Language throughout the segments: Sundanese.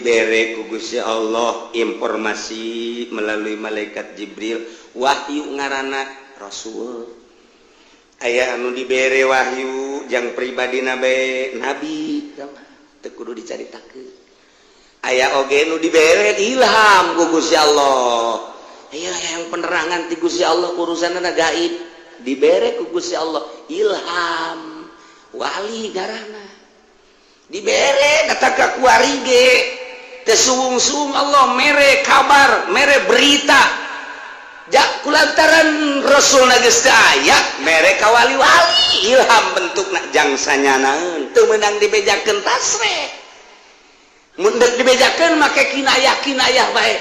Dibere ku Gusti Allah informasi melalui malaikat Jibril, wahyu ngaranna Rasul. Aya anu dibere wahyu jang pribadi nabe, nabi teu kudu dicaritakeun. Aya oge nu dibere ilham ku Gusti Allah. Aya yang penerangan ti Gusti Allah, urusanna gaib, dibere ku Gusti Allah ilham, wali garana. Dibere kata ka kuari ge teu suwung-suwung Allah mere kabar, mere berita. Jak kulantaran Rasul geus teu aya, mere ka wali-wali ilham bentukna jang sanyanaeun, teu meunang dibejakeun tasreh. Mun deuk dibejakeun make kinayah kinayah bae,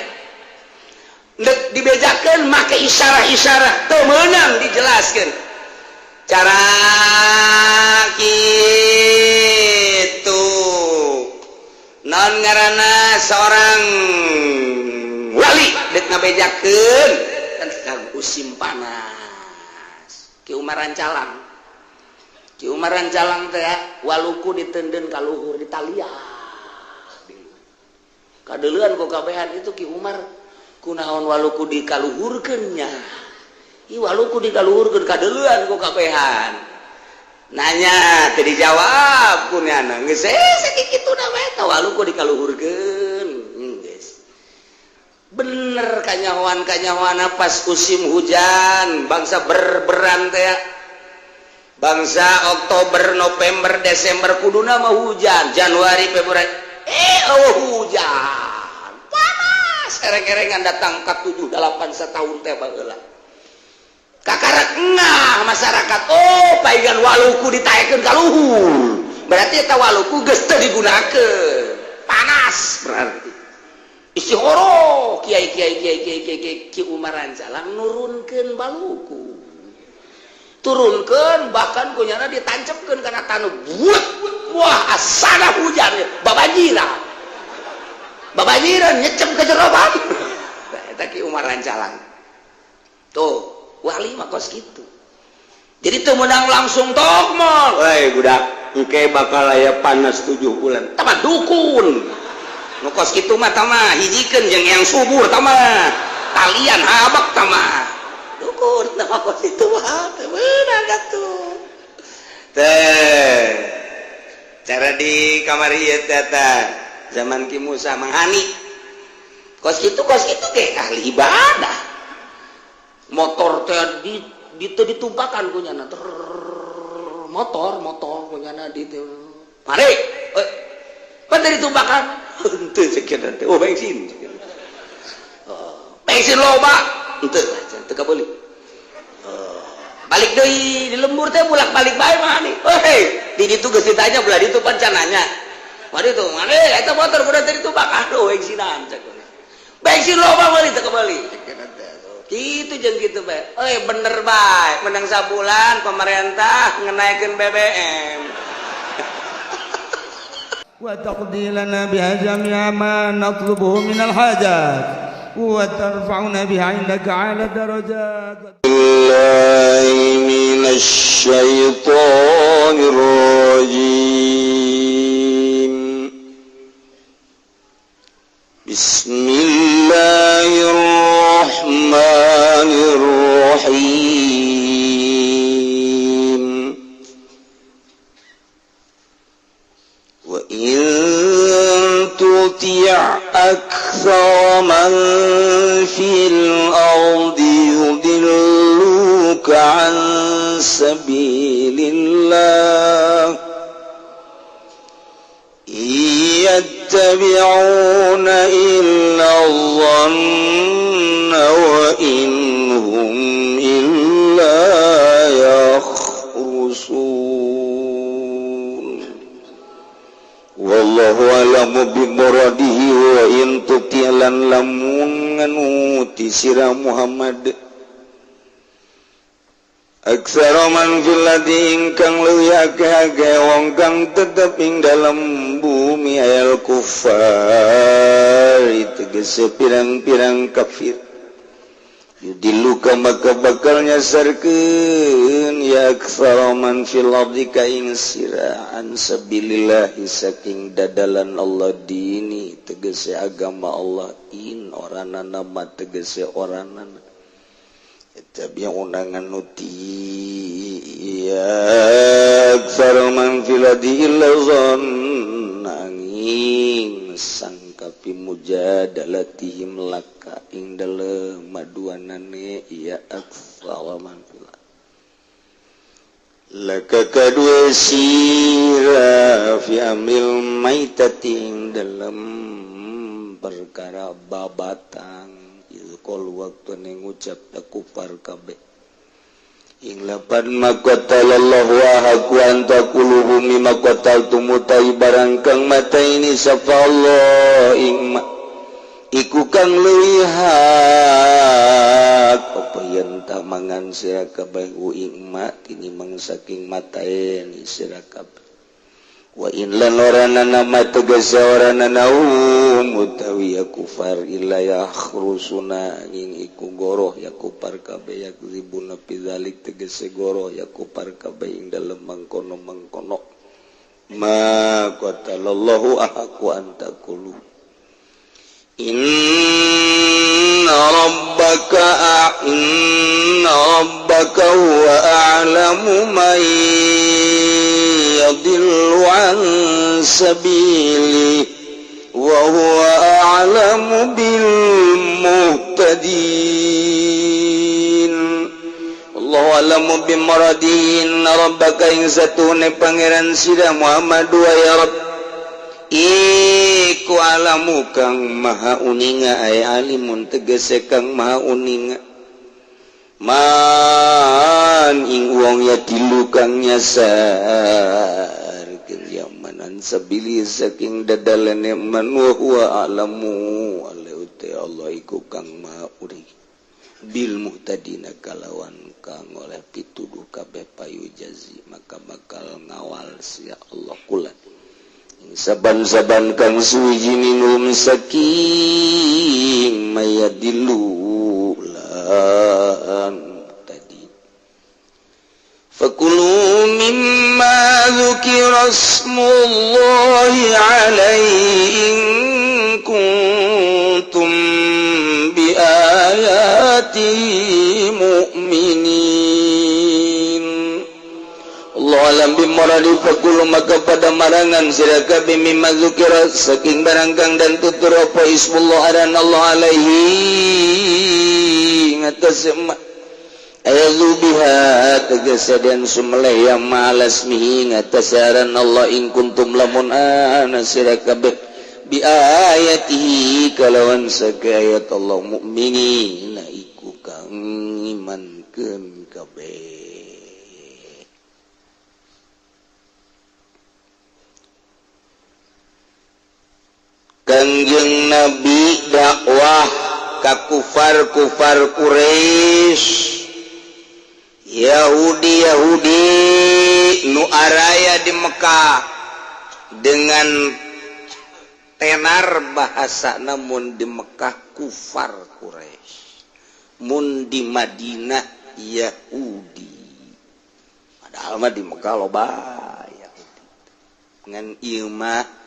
deuk dibejakeun make isyarah-isyarah, teu meunang dijelaskeun cara gitu. Non ngaranna seorang wali dek ngabejakeun tentang musim panas, Ki Umar Rancalang. Ki Umar Rancalang teh waluku diteundeun ka luhur, ditalian kadeuleuan ku kabehan itu. Ki Umar, kunaon waluku dikaluhurkeun nya? Ih, waluku dikaluhurkeun, kadeuleuan ku kabehan. Nanya teu dijawab ku nyana. Geus sakitu da we eta waluku dikaluhurkeun. Geus bener kanyahoan kanyahoan pas musim hujan bangsa berberan teh, bangsa Oktober, November, Desember kuduna mah hujan, Januari, Februari, eh oh hujan, panas ereng-erengan datang ke 7 8 setahun teh baheula. Kakarak ngah masyarakat, oh, paingan waluku ditaekeun ka luhur, berarti eta waluku geus teu digunakeun, panas. Berarti istihoro kiai kiai kiai kiai kiai kiai. Ki Umar Rancalang nurunkeun baluku, turunkeun, bahkan kunyana ditancepkeun kana taneuh buat. Wah, asana hujan, babanjiran babanjiran nyecep ke jero batu. Eta Ki Umar Rancalang tuh, wali mah kos gitu. Jadi teu meunang langsung tokmol, "Woi budak, engke bakal aya panas 7 bulan." Tama dukun nu kos kitu mah, tama hijikeun jeung yang subur, tama talian habak, tama dukun, tama kos itu mah teu meunang atuh teh. Cara di kamar ieu teh zaman Ki Musa Manghani kos itu, kos itu ge ahli ibadah. Motor teh di teu ditumpakan kunyana ter motor motor kunyana di teu mari eh pan teu ditumpakan henteu sekian teh. Oh, bensin, oh, bensin loba henteu teu kabeuli. Oh, balik deui di lembur teh, bolak balik bae mah nih. Hei, di ditu geus ditanya, belah ditu pancananya. Mari tuh, mana eta motor kudu teu ditumpakan? Aduh, bensinan cek. Bensin loba meuli teu kabeuli. Gitu jeung gitu bae. Eh, bener bae, menang sabulan pemerintah ngenaikeun BBM. وتقضي لنا بها جميع ما نطلبه من الحاجات وترفعنا بها عندك أعلى الدرجات. بالله من الشيطان الرجيم. بسم الله الرحمن الرحيم. وإن تطع أكثر من في الأرض يضلوك عن سبيل الله إن يتبعون إلا الظن وإن هم إلا يخرصون. والله أعلم بمراده. وإن تطع lan lamun nganuti sira Muhammad أكثر من في الأرض ingkang leuwih akeh-akeh wong kang tetep ing dalem bumi أي الكفار tegese pirang-pirang kafir يضلوك maka bakal nyasarkeun. ya aktsara man fil ardi ka ing sira an sabilillah saking dadalan Allah dini tegese agama Allah in oranana ma tegese oranana tabi'una nganuti ya aktsara man fil ardi illa dhanna angin sangka fi mujadalatihim laka ing dalem maduanane ya aktsara man fil laka kadue sira fi amil maitati ing dalem perkara babatang kol waktu ngucap kupar kabeh ing lapan maqatalallahu wa haku antakuluhu mimma qataltum utai barang kang mata ini sapa Allah ing iku kang leuwih hak apa yen ta mangan sira kabeh ing ma tinimang saking mataen sira kabeh wa in lan oranana ma tegese oranana utawi ya kufar illa yakhrusuna ing iku goroh ya kufar kabeh yakzibuna pidzalik tegese goroh ya kufar kabeh ing dalem mangkono-mangkono ma qatalallahu ahaqu an taqulu inna rabbaka huwa a'lamu man yadhillu an sabili wa huwa a'lamu bil muhtadin Allahu a'lamu bimaradin rabbaka ing satune pangeran sira Muhammad wa ya Rabb iku alamu kang maha uninga ay alimun tegese kang maha uninga man ing wong ya tilu kang nyasar yamanan sabili saking dadalane man wa huwa alamu alaute Allah iku kang maha uri bil muhtadina kalawan kang oleh pituduh kabeh payu jazi maka bakal ngawal sia Allah kula saban-saban kang suwiji minum saking mayadilu lan tadi fakulu mimma dzukira ismullahi alaihi in kuntum bi ayati mu'minin. Allah alam bimoradi fakulu maka pada marangan sira kabeh mimma dzukira saking barang kang dan tutur apa ismullah aran Allah alaihi ngatas ayzu biha tegese den sumeleh ya malasmihi ngatas aran Allah in kuntum lamun ana sira kabeh bi ayatihi kalawan sakayat Allah mukminin iku kang imankeun kabeh. Kangjeng Nabi dakwah ka kufar-kufar Quraisy, Yahudi-Yahudi nu araya di Mekah dengan tenar bahasa, namun di Mekah kufar Quraisy, mun di Madinah Yahudi. Padahal mah di Mekah loba Yahudi. Ngan ieu mah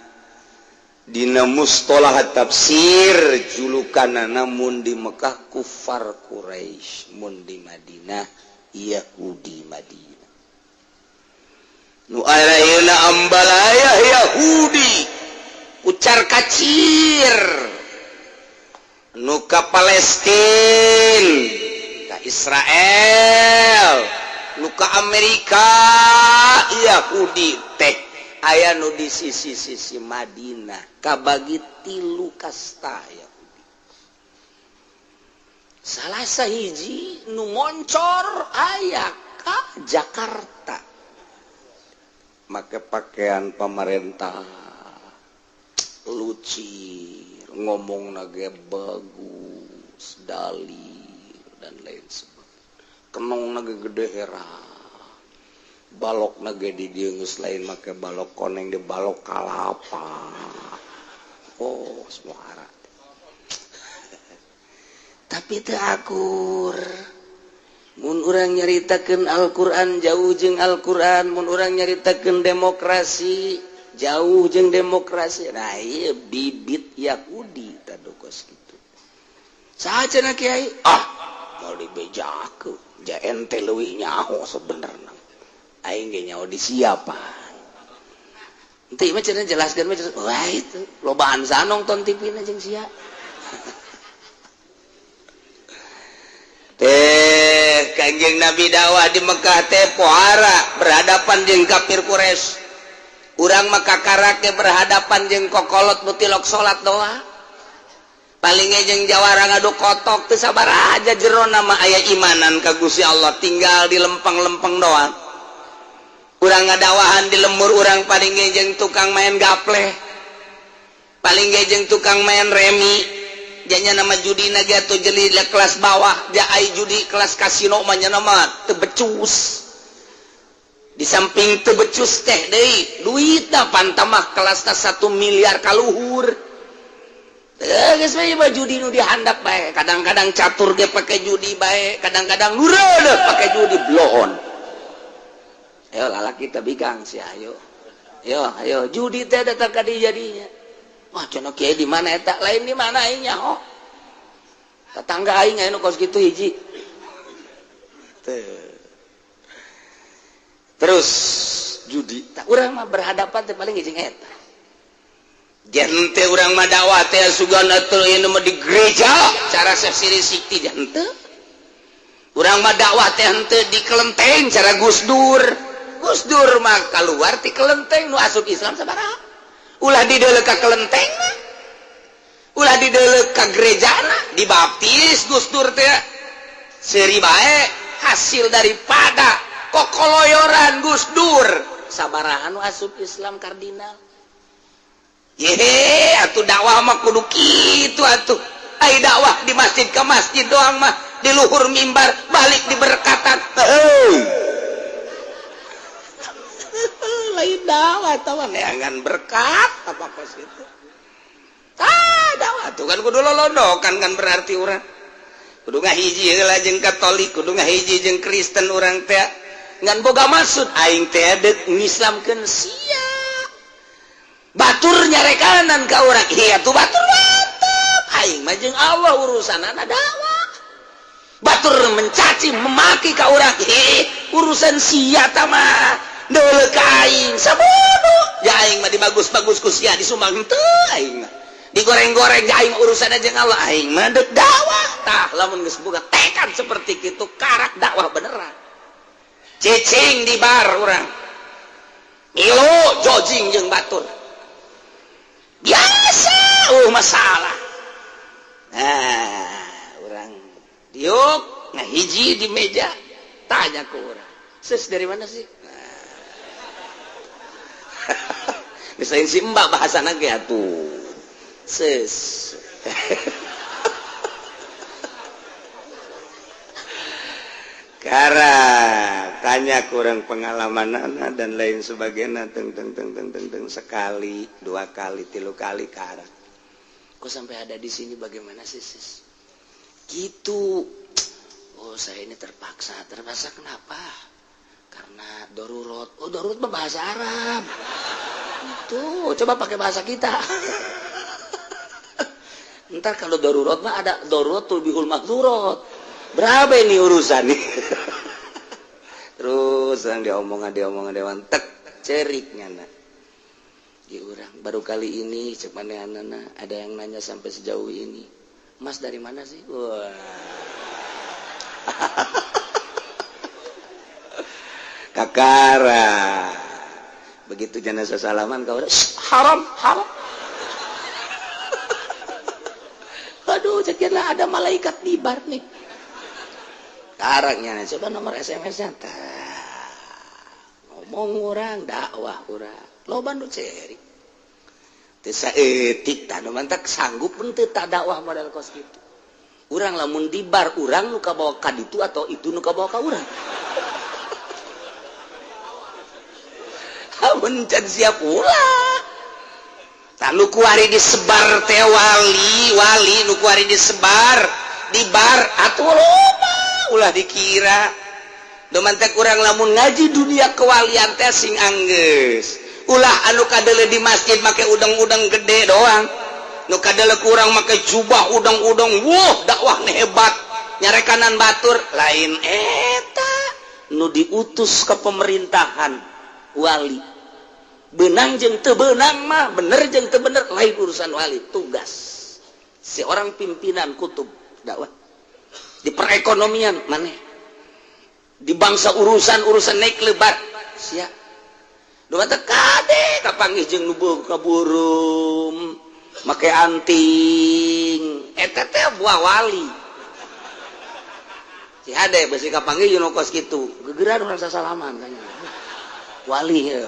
dina mustalah tafsir julukan, namun di Mekah kufar Quraisy, mun di Madinah Yahudi Madinah. Nu ayeuna ambalaya Yahudi ucar kacir nu ka Palestin, ka Israel, nu ka Amerika Yahudi teh aya nu di sisi-sisi Madinah kabagi tilu kasta Yahudi. Salah sahiji nu ngoncor aya ka Jakarta make pakaian pemerintah lucir, ngomong nage bagus, dalil dan lain sebagainya. Kenong nage gede era, balok nage di dieu geus lain make balok koneng di balok kalapa. Oh, semua arah. Tapi teu akur. Mun urang nyaritakeun Al-Qur'an jauh jeung Al-Qur'an, mun urang nyaritakeun demokrasi jauh jeung demokrasi. Nah, ieu bibit Yahudi tadu kos kitu. Saha cenah kiai? Ah, mau dibejakeun. Ja ente leuwih nyaho sebenarna. Aing ge nyaho di siapa? Ente mah cenah jelaskeun mah, wah itu lobaan sa nonton TV na jeung sia. Teh Kanjeng Nabi dakwah di Mekah teh pohara berhadapan jeung kafir Quraisy. Urang mah kakarake berhadapan jeung kokolot nu tilok salat doa. Paling jeung jawara ngadu kotok teu sabar aja jero nama aya imanan ka Gusti Allah tinggal di lempeng-lempeng doang. Urang ngadakwahan di lembur urang paling jeung tukang main gapleh. Paling jeung tukang main remi. Janya nama judi naga atau jeli kelas bawah ja ai judi kelas kasino mah nya nama teu becus. Di samping teu becus teh deui duitna pantamah kelasna 1 miliar kaluhur. Teu geus we mah judi nu dihandap bae, kadang-kadang catur ge pake judi bae, kadang-kadang nureudeuh pake judi bloon. Ayo lalaki teh bigang sih ayo. Ayo ayo judi teh datang ka dieu jadinya. Wah cenah kiai di mana eta lain di mana aing nyaho. Tetangga aing aya nu kos kitu hiji. Teu. Terus judi tak urang mah berhadapan teh paling jeung eta. Jente urang mah dakwah teh sugan atuh ieu mah di gereja cara siri sikti jente. Urang mah dakwah teh henteu di kelenteng cara Gus Dur. Gus Dur mah kaluar ti kelenteng nu asup Islam sabaraha. Ulah dideuleu ka kelenteng, ulah dideuleu ka gerejana, dibaptis Gus Dur teh seuri bae hasil daripada kokoloyoran Gus Dur sabaraha nu asup Islam kardinal. Yehe atuh dakwah mah kudu kitu atuh. Ai dakwah di masjid ke masjid doang mah di luhur mimbar balik diberkatan. Heuh. Lain dakwah tawa neangan berkat apa kos itu. Ah dakwah tuh kan kudu lolondokan kan berarti urang. Kudu ngahiji heula jeung Katolik, kudu ngahiji jeung Kristen urang teh. Ngan boga maksud aing teh deuk ngislamkeun sia. Batur nyarekanan ka urang. Iya tuh batur mantap. Aing mah jeung Allah urusanana dakwah. Batur mencaci memaki ka urang. Ih, urusan sia ta mah. Deuleu ka aing sabodo. Ja aing mah dibagus-bagus ku sia disumbang teu aing mah. Digoreng-goreng ja aing urusan jeung Allah aing mah deuk dakwah. Tah lamun geus boga tekad seperti kitu karak dakwah beneran. Cicing di bar urang. Milu jojing jeung batur. Biasa masalah. Nah, urang diuk ngahiji di meja tanya ke urang. Sis dari mana sih? Nah. Misalnya si mbak bahasana ge atuh. Sis. Kara tanya kurang pengalaman anak dan lain sebagainya teng teng teng teng teng teng sekali dua kali tilu kali kara kok sampai ada di sini bagaimana sih sis gitu. Oh saya ini terpaksa. Terpaksa kenapa? Karena darurat. Oh darurat mah bahasa Arab itu, coba pakai bahasa kita. Ntar kalau darurat mah ada darurat tulbihul mahdurat. Berapa ini urusan nih? Terus yang diomongan dewan tek cerik nyana. Di urang baru kali ini cek manehanana ada yang nanya sampai sejauh ini. Mas dari mana sih? Wah. Kakara. Begitu jenazah salaman kau haram, haram. Aduh, cekianlah ada malaikat di bar nih. Karangnya coba nomor SMS-nya. Ngomong orang dakwah orang. Loba nu cerik. Teu saeutik tah nu mantak sanggup henteu tah dakwah model kos kitu. Urang lamun di bar urang nu kabawa ka ditu atau itu nu kabawa ka urang. Amun can siap ulah. Tah nu kuari disebar teh wali, wali nu kuari disebar di bar atuh loba. Ulah dikira duman teh kurang lamun ngaji dunia kewalian teh sing anggeus. Ulah anu kadele di masjid make udang-udang gede doang. Nu kadele kurang make jubah udang-udang, wah dakwah hebat, nyarekanan batur lain eta nu diutus ke pemerintahan wali. Benang jeung teu beunang mah, bener jeung teu bener lain urusan wali, tugas seorang pimpinan kutub dakwah di perekonomian maneh, di bangsa urusan-urusan naik lebat sia. Duh teh kade kapanggih jeung nu kaburum make anting eta teh buah wali. Si hade besi kapanggih jeung nu kos kitu gegeran urang sasalaman kanya wali ya.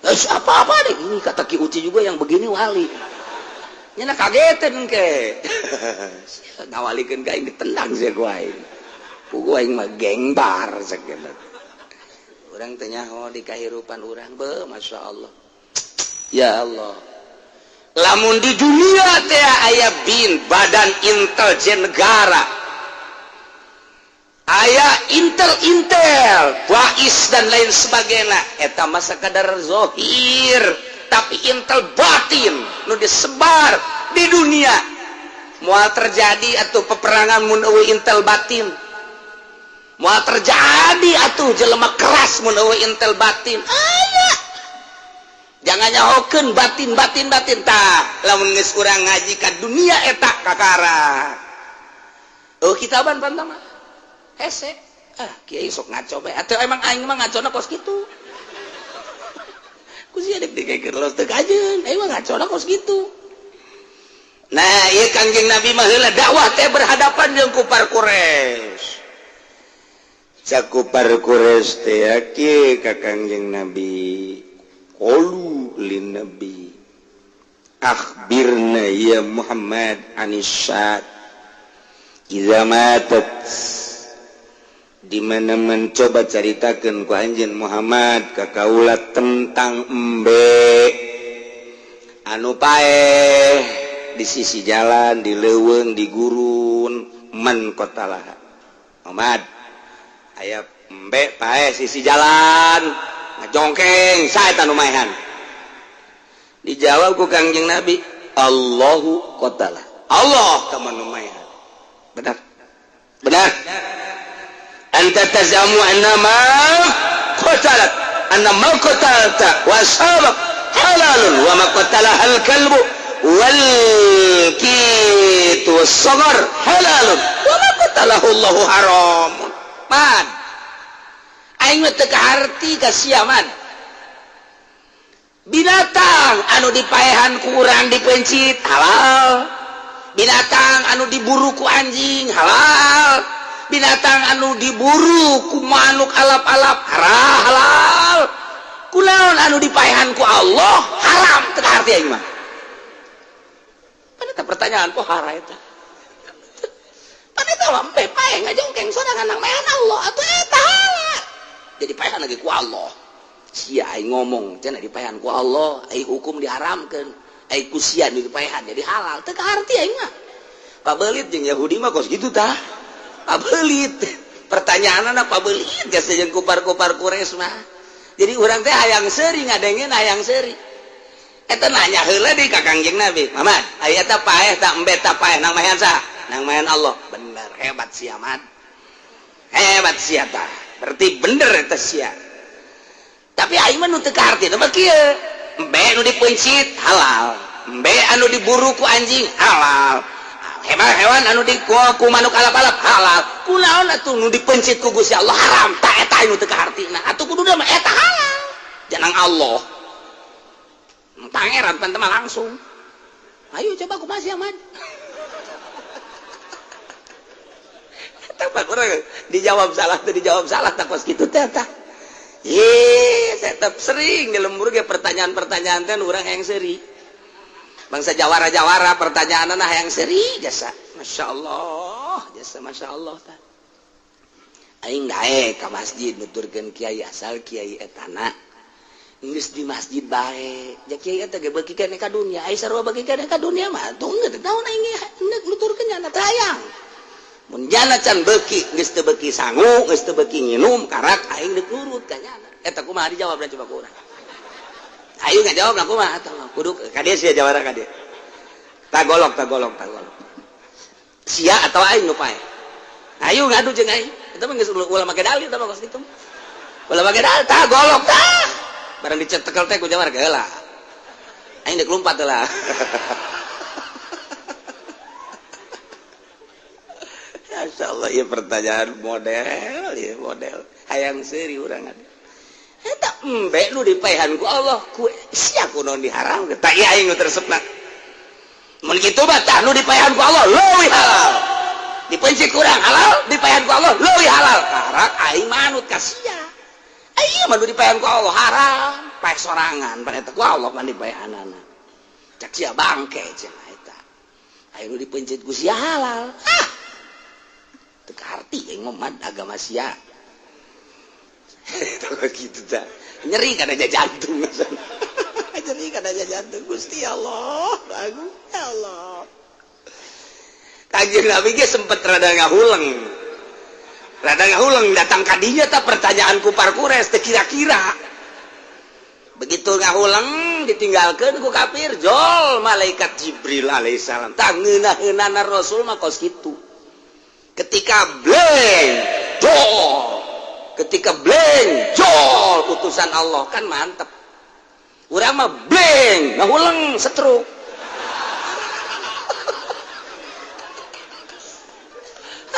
Apa-apa deh ini kata Ki Uci juga yang begini wali. Nyana kagetin ke. Ngawalikeun ka aing ditendang sia ku aing. Pugu aing mah gengbar sakitu. Urang teh nyaho di kahirupan urang be Masya Allah. Ya Allah. Lamun di dunia teh aya bin badan intelijen negara. Aya intel-intel, bais dan lain sebagainya. Eta mah sakadar zohir, tapi intel batin nu disebar di dunia. Moal terjadi atuh peperangan mun eueuh intel batin. Moal terjadi atuh jelema keras mun eueuh intel batin. Aya. Jangan nyahokeun batin batin batin tah. Lamun geus urang ngaji ka dunia eta kakara. Oh kitaban pantama. Hese. Ah, kiai sok ngaco bae. Atuh emang aing mah ngacona kos kitu. Ku sia dek dikekeun los teu kajeun. Aing mah ngacona kos kitu. Nah, ieu Kangjeng Nabi mah heula dakwah teh berhadapan jeung kupar Quraisy. Cak kupar Quraisy teh kieu ka Kangjeng Nabi. Qalu lin Nabi akhbirna ya Muhammad anisat idza matat. Di mana mencoba caritakeun ku anjeun Muhammad ka kaula tentang embe anu paeh di sisi jalan, di leuweung, di gurun, man qatalaha. Muhammad aya embe paeh sisi jalan ngajongkeng saeta nu maehan. Dijawab ku Kangjeng Nabi, Allahu qatala. Allah ka nu maehan. Benar. Benar. Anta tazamu anna ma qatalat anna ma qatalta wa sabaq halalun wa ma qatalaha al-kalbu wal kitu was-sagar halalun wa ma qatalahu Allahu haramun. Man aing mah teu kaharti ka sia man. Binatang anu dipaehan ku urang dipencit halal, binatang anu diburu ku anjing halal, binatang anu diburu ku manuk alap-alap halal, kunaon anu dipaehan ku Allah haram. Teu kaharti aing mah. Pan eta pertanyaan pohara eta. Pan eta mah empe paeh ngajongkeng sorangan nang maehan Allah atuh eta halal. Jadi paehan lagi ku Allah. Sia aing ngomong cenah dipaehan ku Allah, aing hukum diharamkeun, aing ku sia nu dipaehan jadi halal. Teu kaharti aing mah. Pabelit jeung Yahudi mah kos kitu tah. Pabelit. Pertanyaanna pabelit geus jeung kupar-kupar Quraisy mah. Jadi urang teh hayang seuri ngadengeun hayang seuri. Eta nanya heula di ka Kangjeng Nabi, "Muhammad, aya eta paeh ta embe ta paeh nang maehan saha?" Nang maehan Allah. Bener, hebat sia man. Hebat sia tah. Berarti bener eta sia. Tapi aing mah nu teu kaharti mah kieu. Embe nu dipeuncit halal, embe anu diburu ku anjing halal. Hewan anu di ku manuk alap-alap halal. Kunaon atuh nu dipencit ku Gusti Allah haram. Ta eta anu teu kahartina. Atuh kudu mah eta halal. Janang Allah. Pangeran pan mah langsung. Ayo coba kumaha sia man. Eta mah urang dijawab salah teu dijawab salah tah kos kitu teh tah. Ih, saya tetap sering di lembur ge pertanyaan-pertanyaan teh urang hayang seuri. Bangsa jawara-jawara pertanyaan hayang seuri jasa. Masya Allah, jasa Masya Allah tah. Aing daek ka masjid nuturkeun kiai asal kiai etana. Geus di masjid bae. Ja kiai eta ge beuki keneh ka dunia, ai sarua beuki keneh ka dunia mah tong geus naon aing nuturkeun nya teh hayang. Mun jana can beuki geus teu beuki sangu, geus teu beuki nginum, karak aing deuk nurut ka nyana. Eta kumaha dijawab dan coba ku urang. Ayo ngajawab lah kumaha atuh kudu ka dieu sia jawara ka dieu. Tagolok tagolok tagolok. Sia atau aing nu pae. Ayo ngadu jeung aing. Eta mah geus ulah make dalil eta mah kos kitu. Ulah make dalil tah golok tah. Barang dicetekel teh ku jawara geula. Aing deuk lumpat heula. Masya Allah, ya pertanyaan model, ya model. Hayang seuri urang atuh. Eta embe nu dipaehan ku Allah, ku sia kunaon diharamkeun. Tah ieu aing nu teresepna. Mun kitu mah tah nu dipaehan ku Allah leuwih halal. Dipencit kurang halal, dipaehan ku Allah leuwih halal. Karak aing manut ka sia. Aing mah nu dipaehan ku Allah haram, paeh sorangan, pan eta ku Allah pan dipaehanana. Cak sia bangke cenah eta. Aing nu dipencit ku sia halal. Ah. Teu kaharti aing mah agama sia. Gitu dah. Nyeri kana jantung. Nyeri kana jantung Gusti Allah, agung ya Allah. Kanjeng Nabi ge sempet rada ngahuleng. Rada ngahuleng datang ka dinya tah pertanyaan ku Parkures teu kira-kira. Begitu ngahuleng ditinggalkeun ku kafir jol malaikat Jibril alaihissalam. Tah ngeunah-eunana Rasul mah kos kitu. Ketika bleng jol, ketika bleng jol utusan Allah kan mantep. Urang mah bleng ngahuleng setruk.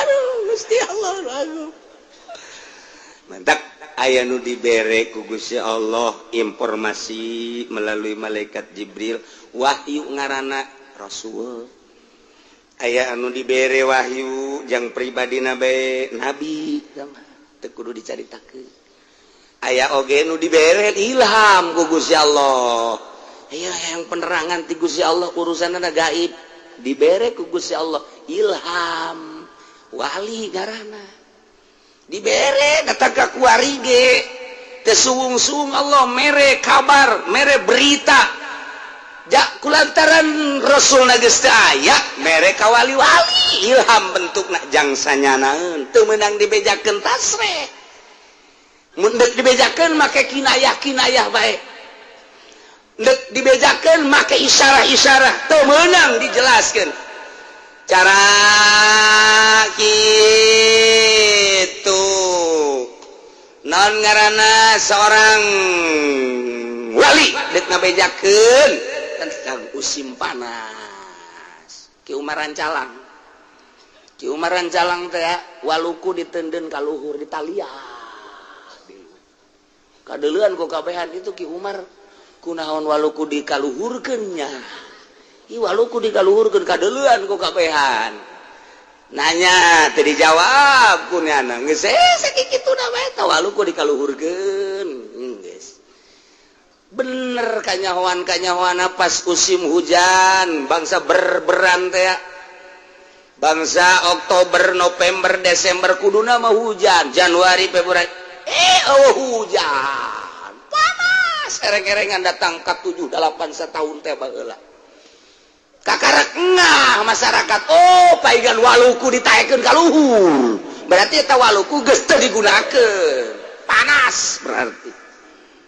Aduh Gusti Allah aduh. Mantap aya nu dibere ku Gusti Allah informasi melalui malaikat Jibril wahyu ngaranna Rasul. Aya anu dibere wahyu jang pribadina bae nabi teu kudu dicaritakeun. Aya oge nu dibere ilham ku Gusti Allah. Aya yang penerangan ti Gusti Allah urusanna gaib dibere ku Gusti Allah ilham wali ngaranna. Dibere datang ka kuari ge teu suwung-suwung Allah mere kabar, mere berita. Jak kulantaran Rasul geus teu aya mere ka wali-wali ilham bentukna jang sanyanaeun teu meunang dibejakeun tasreh. Mun deuk dibejakeun make kinayah-kinayah bae. Deuk dibejakeun make isyarah-isyarah teu meunang dijelaskeun. Cara kitu naon ngaranna seorang wali deuk ngabejakeun tentang musim panas. Ki Umar Rancalang. Ki Umar Rancalang teh waluku ditenden ka luhur ditaliah. Kadeuleuan ku kabehan itu Ki Umar kunaon waluku dikaluhurkeun nya. Ih waluku dikaluhurkeun kadeuleuan ku kabehan. Nanya teu dijawab ku nyana. Geus sakitu na bae tah waluku dikaluhurkeun. Geus. Bener kanyahoan kanyahoan pas musim hujan bangsa berberan teh bangsa Oktober November Desember kuduna mah hujan Januari Februari oh hujan panas ereng-erengan datang ka 7 8 setahun teh baheula kakarak ngah masyarakat oh paigan waluku ditaekeun ka luhur berarti eta waluku geus teu digunakeun panas berarti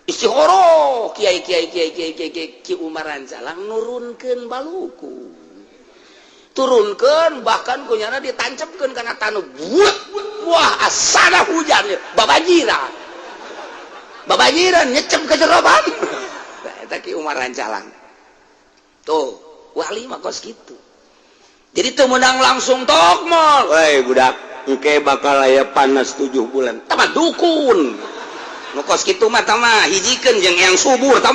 istihoro kiai kiai kiai kiai kiai Ki Umar Rancalang nurunkeun baluku turunkeun bahkan kunyana ditancepkeun kana taneuh wah asana hujan babanjiran babanjiran nyecep ke jeroban eta Ki Umar Rancalang tuh wali mah kos kitu jadi teu meunang langsung tokmol we budak engke bakal aya panas 7 bulan tah dukun nu kos kitu mah tah hijikeun jeung yang subur tah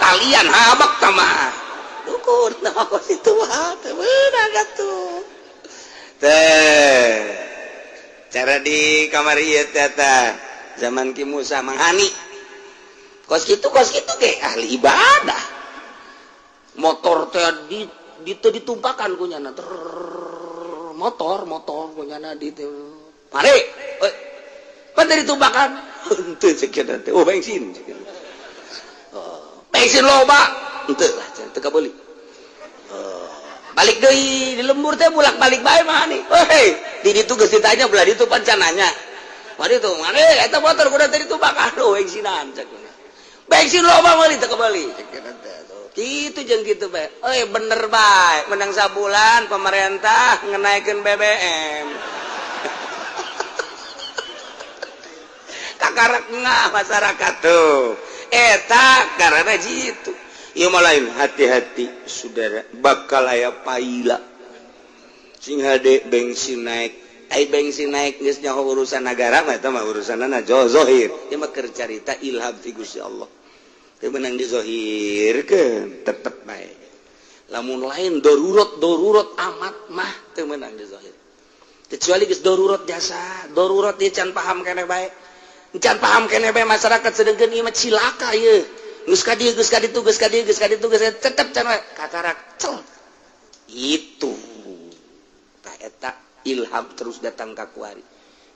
talian habak tah dukun tah kos kitu mah teu meunang atuh teh cara di kamar ieu teh tah zaman Ki Musa Manghani kos kitu ge ahli ibadah motor teh di ditumpakan ku nyana motor ku nyana di mari pan ditumpakan henteu ceuk teh oh bensin oh bensin loba henteu lah teu kabeuli. Balik deui di lembur teh bolak-balik bae mah nih. Hei, di ditu geus ditanya belah ditu pancananya. Mari tuh, mana eta motor kuda tadi tuh bakal aduh bensinan cek. Bensin loba meuli teu kebeli cek teh. Kitu jeung kitu bae. Euy bener bae, menang sabulan pemerintah ngenaikeun BBM. Kakarak ngah masyarakat tuh. Eta karena jitu. Ieu mah lain hati-hati saudara, bakal aya paila. Sing hade bensin naik. Ai bensin naik geus nyaho urusan negara mah eta mah urusanna zohir. Ieu mah keur carita ilham ti Gusti Allah. Teu meunang dizohirkeun, tetep bae. Lamun lain darurat amat mah teu meunang dizohir. Kecuali geus darurat jasa, darurat ieu can paham keneh bae. Can paham keneh bae masyarakat sedengkeun ieu mah cilaka ieu. Geus ka dieu, geus ka ditu, geus ka dieu, geus ka ditu, geus tetep can kakarak cel. Itu tah eta ilham terus datang ka kuari.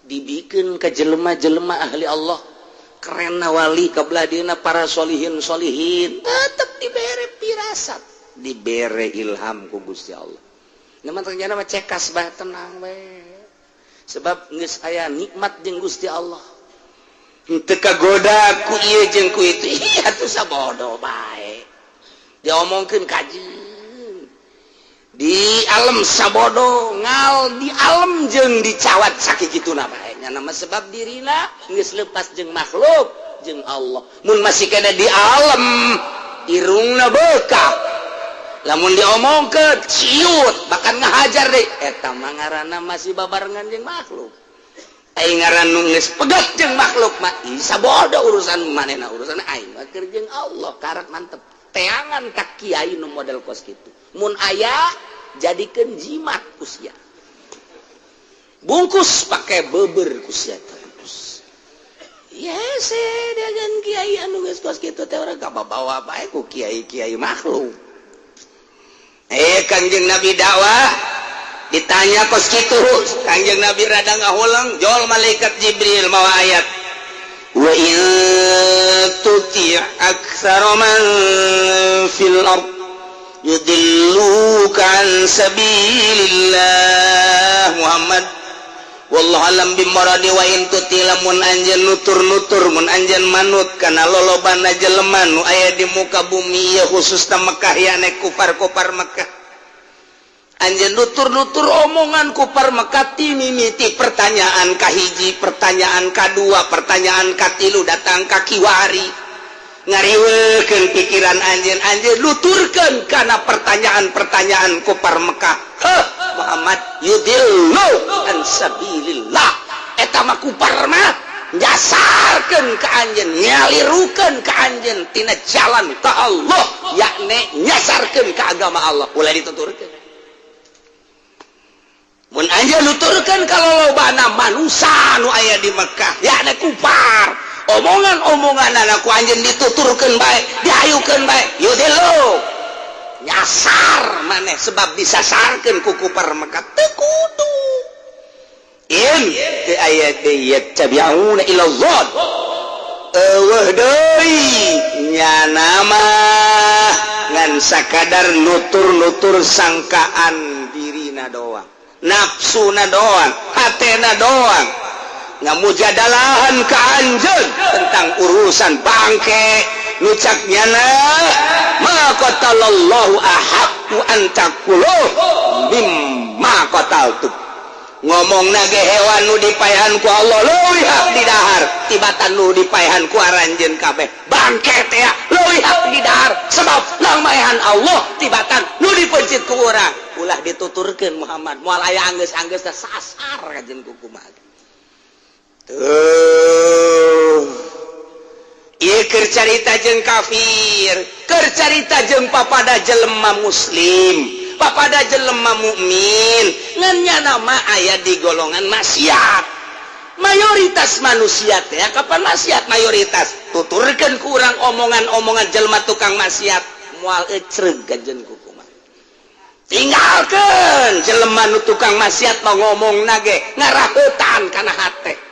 Dibikeun ka jelema-jelema ahli Allah. Kerenna wali ka belah dieuna para solihin solihin tetep dibere pirasat, dibere ilham ku Gusti Allah. Nah ternyata mah cekas bae tenang bae. Sebab geus aya nikmat jeung Gusti Allah. Teu kagoda ku ieu jeung ku itu, ih atuh sabodo bae. Diomongkeun kajeun. Di alam sabodo ngal di alam jeung dicawat sakituna bae. Nya nama sebab dirina geus lepas jeung makhluk jeung Allah. Mun masih kena di alam irungna beukah. Lamun diomongkeun ciut bahkan ngahajar deui eta mah ngaranna masih babarengan jeung makhluk. Aing ngaran nu geus pegat jeung makhluk mah sabodo urusan manehna urusan aing mah keur jeung Allah karak mantep. Teangan ka kiai nu model kos kitu. Mun aya jadikeun jimat ku sia. Bungkus pakai beber ku sia terus. Yes, dengan kiai anu geus kos kitu teh urang kabawa bae ku kiai-kiai makhluk. Kangjeng Nabi dakwah ditanya kos kitu, Kangjeng Nabi rada ngahuleng, jol malaikat Jibril mawa ayat. Wa in tuti' aktsara man fil ard yudilluka an sabilillah. Muhammad wallahu alam bimaradi wa in tuti lamun anjeun nutur-nutur mun anjeun manut kana lolobana jelema nu aya di muka bumi ieu khususna Mekah yane kufar-kufar Mekah. Anjeun nutur-nutur omongan kufar Mekah ti mimiti pertanyaan kahiji, pertanyaan kadua, pertanyaan katilu datang ka kiwari. Ngariweukeun pikiran anjeun, anjeun nuturkeun kana pertanyaan-pertanyaan kufar Mekah. Heh, Muhammad yudillu an sabilillah. Eta mah kufar mah nyasarkeun ka anjeun, nyalirukeun ka anjeun tina jalan ka Allah, yakni nyasarkeun ka agama Allah. Ulah dituturkeun. Mun anjeun nuturkeun ka lolobana manusa nu aya di Mekah, yakni kufar. Omongan-omongan ku anjeun dituturkeun bae, diayukeun bae, yudillu. Nyasar maneh sebab disasarkeun ku kufar Mekah teu kudu. In teu aya deui yattabi'una ila dzon. Eueuh deui nyana mah ngan sakadar nutur-nutur sangkaan dirina doang, nafsuna doang, hatena doang. Ngamujadalahan ka anjeun tentang urusan bangke nu cak nyana ma qatalallahu ahaqqu an taqulu mimma qataltu. Ngomong nage hewan nu dipaehan ku Allah leuwih hak didahar tibatan nu dipaehan ku aranjeun kabeh. Bangke teh leuwih hak didahar sebab nang maehan Allah tibatan nu dipencit ku urang. Ulah dituturkeun Muhammad moal aya anggeus-anggeus teh sasar kajeun ku kumaha. Tuh. Ieu keur carita jeung kafir, keur carita jeung papada jelema muslim, papada jelema mukmin, ngan nyana mah aya di golongan maksiat. Mayoritas manusia teh kapan maksiat mayoritas tuturkeun ku urang omongan-omongan jelema tukang maksiat moal ecreug kajeun ku kumaha. Tinggalkeun jelema nu tukang maksiat mah ngomong nage ngaraheutan kana hate.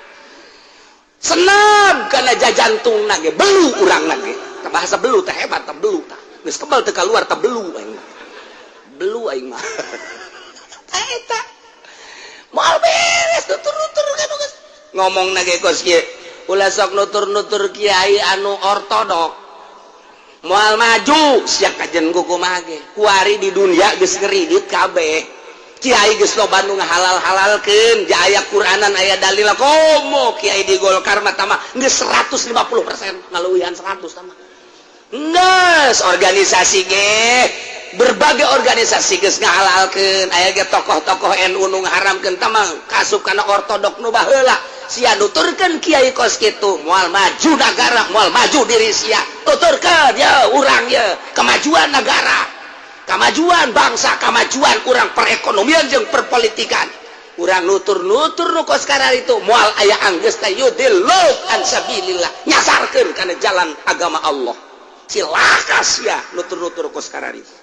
Senab kana jajantung nage belu urang nage. Bahasa belu teh hebat teh belu tah. Geus kebal teu kaluar teh belu aing. Belu aing mah. Eta moal beres nutur-nutur kan ngomong ge kos kieu. Ulah sok nutur-nutur kiai anu ortodok. Moal maju sia kajen ku kumaha ge. Kuari di dunia geus ngeridit kabeh. Kiai geus loba nu ngahalal-halalkeun, ja aya Quranan aya dalil komo kiai di Golkar mah tama geus 150% ngaluwihan 100 tama. Geus organisasi ge berbagai organisasi geus ngahalalkeun, aya ge tokoh-tokoh NU nu ngaharamkeun tama kasup kana ortodok nu baheula. Sia nuturkeun kiai kos kitu moal maju nagara, moal maju diri sia. Tuturkeun ya urang ya kemajuan negara, kemajuan bangsa, kemajuan urang perekonomian jeung perpolitikan. Urang nutur-nutur nu kos itu moal aya anggeus teh yudillu an sabilillah, nyasarkeun kana jalan agama Allah. Cilaka sia nutur-nutur kos itu.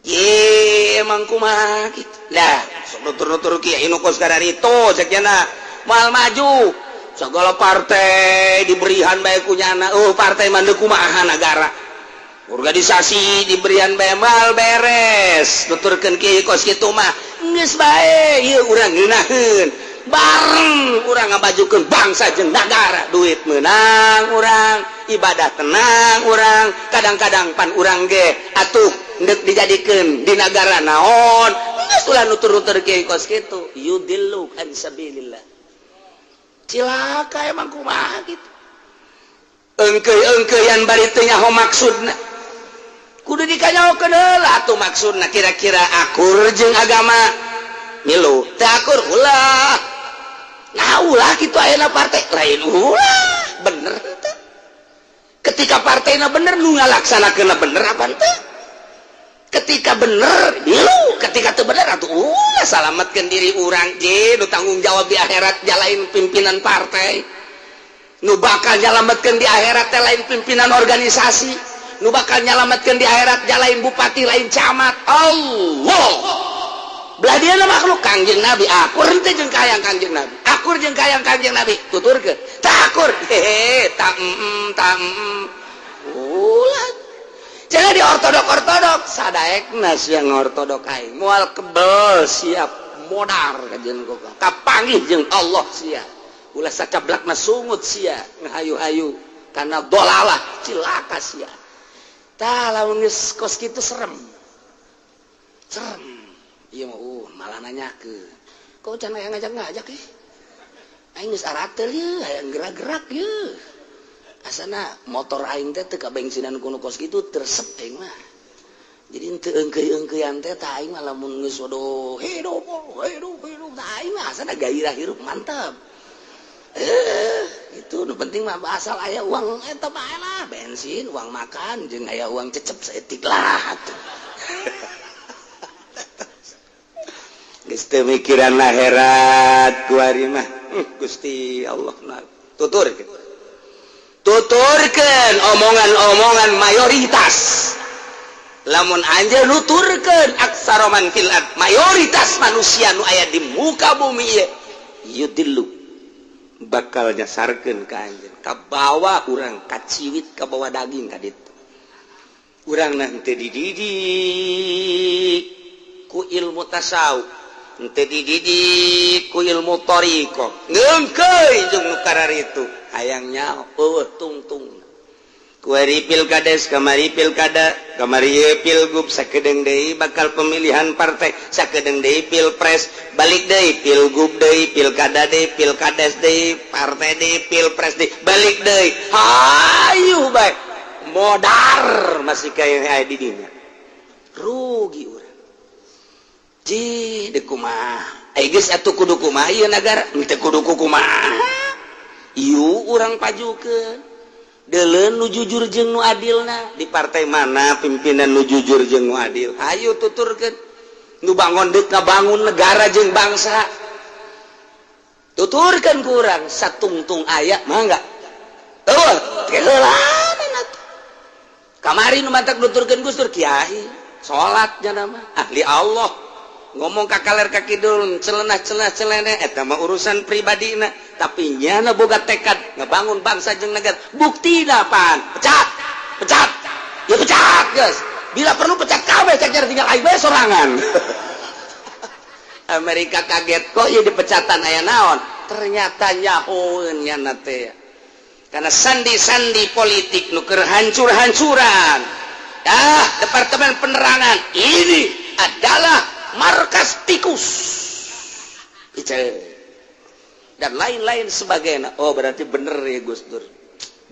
Ye emang kumaha kitu. Lah, sok nutur-nutur kiai nu kos itu cek nya moal maju. Segala partai diberian bae ku nyana, oh partai mah kumaha nagara. Organisasi diberian bae mal beres. Nuturkeun kiai kos kitu mah geus bae ieu urang ngeunaheun. Bareng urang ngabajukeun bangsa jeung nagara, duit meunang urang, ibadah tenang urang, kadang-kadang pan urang ge atuh ndek dijadikeun di nagara naon. Geus ulah nutur-nutur kiai kos kitu, yudillu an sabilillah. Cilaka emang kumaha gitu. Engkeuy-engkeuyan bari teu nyaho maksudna. Kudu dikanyahokeun heula atuh maksudna kira-kira akur jeung agama. Milu teu akur ulah. Nah ulah kitu ayeuna partai lain ulah bener teu. Ketika partainya bener nu ngalaksanakeunna bener apa teu? Ketika bener milu, ketika teu bener atuh ulah salametkeun diri urang ge nu tanggung jawab di akhirat jalain pimpinan partai. Nu bakal nyalametkeun di akhirat teh lain pimpinan organisasi, nu bakal nyalametkeun di akhirat jalain bupati lain camat. Allah. Belah dia makhluk Kangjeng Nabi akur teh jeung kahayang Kangjeng Nabi. Akur jeung kahayang Kangjeng Nabi tuturkeun. Teu akur hehe tak tak ulah. Jangan di ortodok-ortodok sadaekna sia ngortodok aing moal kebel siap modar kajen kok kapanggih jeung Allah sia. Ulah sacablakna sungut sia ngahayu-hayu karena dolalah cilaka sia. Tah lamun geus kos kitu serem. Serem. Ieu mah malah nanyakeun. Kok can aya ngajak-ngajak ih? Aing geus arateul ieu, hayang gerak-gerak ieu. Asana motor aing teh teu kabensinan ku nu kos kitu tersep aing mah. Jadi teu eungkeuy-eungkeuyan teh tah aing mah lamun geus waduh hidup hidup hidup tah aing mah asana gairah hirup mantap. Itu nu penting mah asal aya uang eta bae lah, bensin, uang makan jeung aya uang cecep saeutik lah atuh. Geus teu mikiran akhirat kuari mah. Gusti Allah tuturkeun. Tuturkeun omongan-omongan mayoritas. Lamun anjeun nuturkeun aksara man fil ard, mayoritas manusia nu aya di muka bumi ieu yudillu bakal nyasarkeun ka anjeun. Kabawa urang kaciwit kabawa daging ka ditu. Urang teu dididik ku ilmu tasawuf, teu dididik ku ilmu thariqah. Ngeungkeuy jeung nu kararitu hayang nyaho eueuh tungtung. Kuari pilkades kamari pilkada kamari pilgub sakedeung deui bakal pemilihan partai sakedeung deui pilpres balik deui pilgub deui pilkada deui pilkades deui partai deui pilpres deui balik deui hayu bae modar masih kaya aya di dinya rugi urang ji deuk kumaha ai geus atuh kudu kumaha ieu nagara teu kudu kumaha ieu urang pajukeun deuleun nu jujur jeung nu adilna di partai mana pimpinan nu jujur jeung nu adil hayu tuturkeun nu bangun deuk ngabangun negara jeung bangsa tuturkeun ku urang satungtung aya mangga eueuh keheulana atuh kamari nu mantak nuturkeun Gus Dur kiai salat nya mah ahli Allah ngomong ka kaler ka kidul celenah-celenah celene eta mah urusan pribadina tapi nyana boga tekad ngebangun bangsa jeung negara buktina apaan pecat pecat ya pecat guys bila perlu pecat kabeh. Kabeh cecer tinggal aing bae sorangan. Amerika kaget kok ieu dipecatan aya naon? Ternyata nyahoeun nya teh. Karena sandi-sandi politik nu keur hancur-hancuran. Ah, Departemen Penerangan ini adalah markas tikus. Ice. Dan lain-lain sebagainya. Oh, berarti bener ya Gus Dur.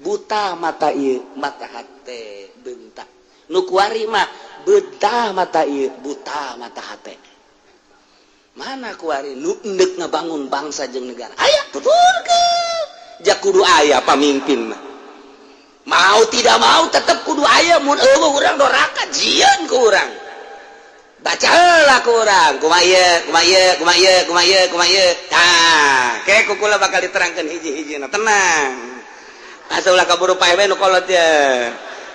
Buta mata ieu, mata hate bentak. Nu kuari mah buta mata ieu, buta mata hate. Mana kuari nu endek ngabangun bangsa jeung negara. Aya tuturkeun. Ja kudu aya pamimpin mah. Mau tidak mau tetep kudu aya mun eueuh urang doraka jieun ku urang. Baca heula ku urang, kumaha ieu, kumaha ieu, kumaha ieu, kumaha ieu, kumaha ieu. Tah, ke ku kula bakal diterangkeun hiji-hijina, tenang. Asa ulah kaburu pae we nu kolot ye.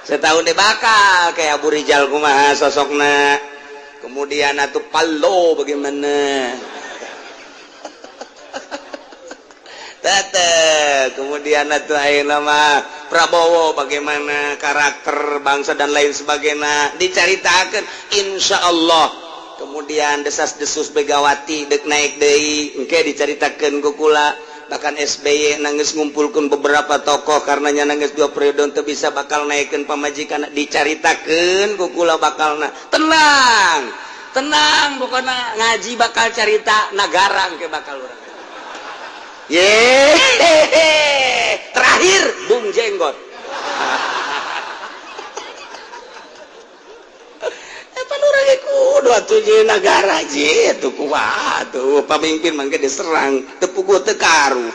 Setahun deh bakal kayak Abu Rizal kumaha sosokna. Kemudian atuh Palo bagaimana? Tete, kemudian atuh ayeuna mah Prabowo bagaimana karakter bangsa dan lain sebagainya dicaritakeun insyaallah. Kemudian desas-desus Megawati dek naik deui engke dicaritakeun ku kula. Bahkan SBY nangis ngumpulkeun beberapa tokoh karena nya nangis 2 periode teu bisa bakal naikkeun pamajikan dicaritakeun ku kula bakalna. Tenang, tenang pokona ngaji bakal carita nagara engke bakal urang. Yehehe, terakhir Bung Jenggot. Pan urang ge kudu atuh jeung nagara je atuh kumaha atuh pamimpin mangke diserang teu puguh teu karu.